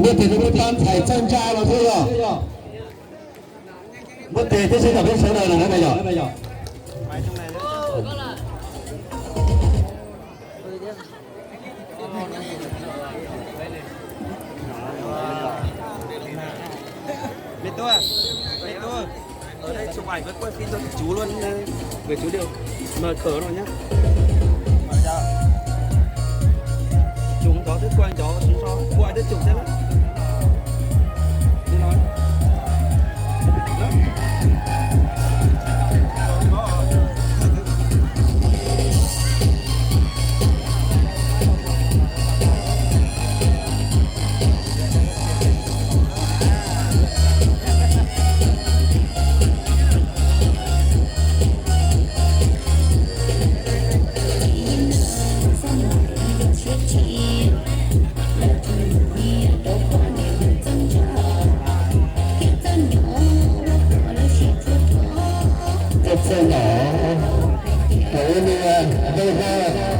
Muab tes rau peb pab ntxhais txawj ntsa los thiab yog. Muab tes thiab seb kom peb sawv daws na yom. Mẹ Tua, mẹ Tua, ở đây chụp ảnh với quay phim cho chú luôn, gửi chú điều mời cờ rồi nhá. Chúng đó cứ quay đó, chúng đó quay tiếp tục thế đó. Đi nói. Txawj ntsa, txawj ntsa, txawj ntsa, txawj ntsa.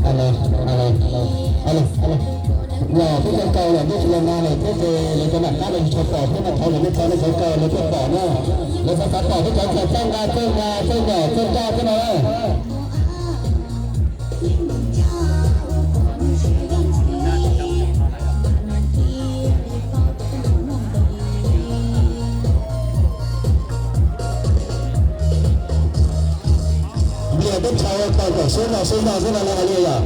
Alo, alo, alo, alo. Yog peb cov kaus yog peb tsis los no lawm thiab ces lawv cov nam qab lawv tsis tshua pom thiab no, thov kom nej tso nej cov kaus lawv thiaj pom na. Lawv xav xav pom peb cov txawj nqa, txawj nqa, txawj nqa, txawj nqa, txawj nqa. Ntiag teb chaws tau kom siab zog siab zog xwb no los li yom.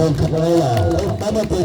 Leej twg los pab muaj tes